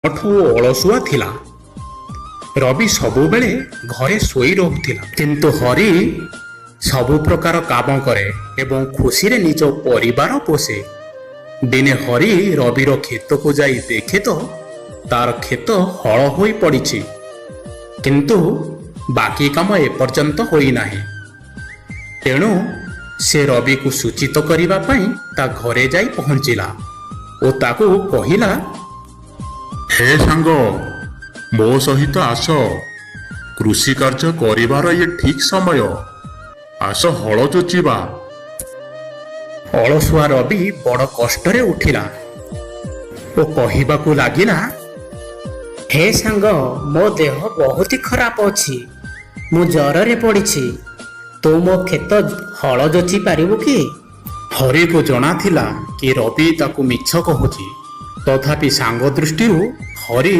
ଠୁ ଅଳସୁଆ ଥିଲା। ରବି ସବୁବେଳେ ଘରେ ଶୋଇ ରହୁଥିଲା, କିନ୍ତୁ ହରି ସବୁ ପ୍ରକାର କାମ କରେ ଏବଂ ଖୁସିରେ ନିଜ ପରିବାର ପୋଷେ। ଦିନେ ହରି ରବିର କ୍ଷେତକୁ ଯାଇ ଦେଖେ ତ ତାର କ୍ଷେତ ହଳ ହୋଇ ପଡ଼ିଛି, କିନ୍ତୁ ବାକି କାମ ଏପର୍ଯ୍ୟନ୍ତ ହୋଇନାହିଁ। ତେଣୁ ସେ ରବିକୁ ସୂଚିତ କରିବା ପାଇଁ ତା ଘରେ ଯାଇ ପହଞ୍ଚିଲା ଓ ତାକୁ କହିଲା, ହେ ସାଙ୍ଗ, ମୋ ସହିତ ଆସ। କୃଷି କାର୍ଯ୍ୟ କରିବାର ଇଏ ଠିକ୍ ସମୟ। ଆସ, ହଳ ଯୋଚିବା। ଅଳସୁଆ ରବି ବଡ଼ କଷ୍ଟରେ ଉଠିଲା ଓ କହିବାକୁ ଲାଗିଲା, ହେ ସାଙ୍ଗ, ମୋ ଦେହ ବହୁତ ଖରାପ ଅଛି। ମୁଁ ଜ୍ୱରରେ ପଡ଼ିଛି। ତୁ ମୋ କ୍ଷେତ ହଳ ଯୋଚି ପାରିବୁ କି? ହରିକୁ ଜଣାଥିଲା କି ରବି ତାକୁ ମିଛ କହୁଛି। ତଥାପି ସାଙ୍ଗ ଦୃଷ୍ଟିରୁ ହରି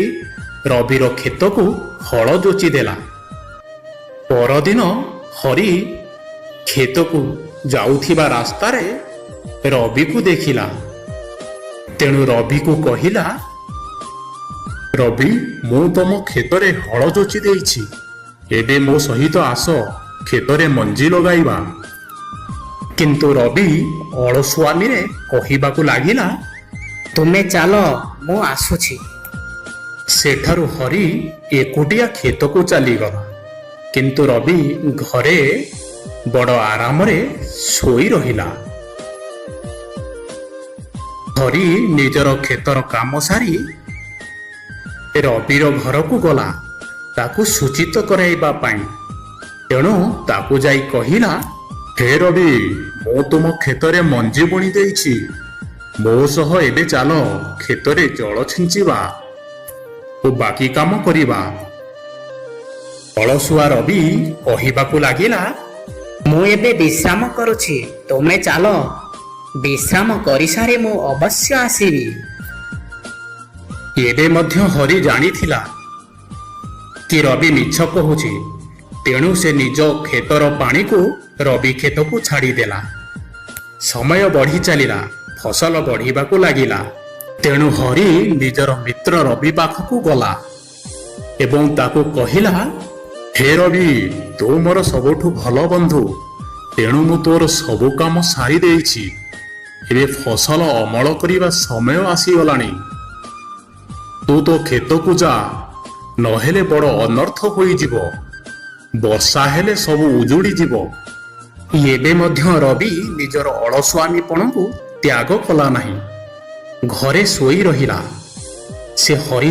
ରବିର କ୍ଷେତକୁ ହଳ ଯୋଚି ଦେଲା। ପରଦିନ ହରି କ୍ଷେତକୁ ଯାଉଥିବା ରାସ୍ତାରେ ରବିକୁ ଦେଖିଲା। ତେଣୁ ରବିକୁ କହିଲା, ରବି, ମୁଁ ତମ କ୍ଷେତରେ ହଳ ଯୋଚି ଦେଇଛି। ଏବେ ମୋ ସହିତ ଆସ, କ୍ଷେତରେ ମଞ୍ଜି ଲଗାଇବା। କିନ୍ତୁ ରବି ଅଳସୁଆମିରେ କହିବାକୁ ଲାଗିଲା, ତୁମେ ଚାଲ, ମୁଁ ଆସୁଛି। ସେଠାରୁ ହରି ଏକୁଟିଆ କ୍ଷେତକୁ ଚାଲିଗଲା, କିନ୍ତୁ ରବି ଘରେ ବଡ଼ ଆରାମରେ ଶୋଇ ରହିଲା। ହରି ନିଜର କ୍ଷେତର କାମ ସାରି ରବିର ଘରକୁ ଗଲା ତାକୁ ସୂଚିତ କରାଇବା ପାଇଁ। ତେଣୁ ତାକୁ ଯାଇ କହିଲା, ହେ ରବି, ମୁଁ ତୁମ କ୍ଷେତରେ ମଞ୍ଜି ବୁଣି ଦେଇଛି। ମୋ ସହ ଏବେ ଚାଲ, କ୍ଷେତରେ ଜଳ ଛିଞ୍ଚିବା ଓ ବାକି କାମ କରିବା। ଅଳସୁଆ ରବି କହିବାକୁ ଲାଗିଲା, ମୁଁ ଏବେ ବିଶ୍ରାମ କରୁଛି, ତୁମେ ଚାଲ। ବିଶ୍ରାମ କରିସାରି ମୁଁ ଅବଶ୍ୟ ଆସିବି। ଏବେ ମଧ୍ୟ ହରି ଜାଣିଥିଲା କି ରବି ମିଛ କହୁଛି। ତେଣୁ ସେ ନିଜ କ୍ଷେତର ପାଣିକୁ ରବି କ୍ଷେତକୁ ଛାଡ଼ିଦେଲା। ସମୟ ବଢ଼ି ଚାଲିଲା, ଫସଲ ବଢ଼ିବାକୁ ଲାଗିଲା। ତେଣୁ ହରି ନିଜର ମିତ୍ର ରବି ପାଖକୁ ଗଲା ଏବଂ ତାକୁ କହିଲା, ହେ ରବି, ତୁ ମୋର ସବୁଠୁ ଭଲ ବନ୍ଧୁ। ତେଣୁ ମୁଁ ତୋର ସବୁ କାମ ସାରି ଦେଇଛି। ଏବେ ଫସଲ ଅମଳ କରିବା ସମୟ ଆସିଗଲାଣି। ତୁ ତୋ କ୍ଷେତକୁ ଯା, ନହେଲେ ବଡ଼ ଅନର୍ଥ ହୋଇଯିବ। ବର୍ଷା ହେଲେ ସବୁ ଉଜୁଡ଼ି ଯିବ। ଏବେ ମଧ୍ୟ ରବି ନିଜର ଅଳସୁଆମିପଣକୁ ତ୍ୟାଗ କଲା ନାହିଁ। ଘରେ ଶୋଇ ରହିଲା। ସେ ହରି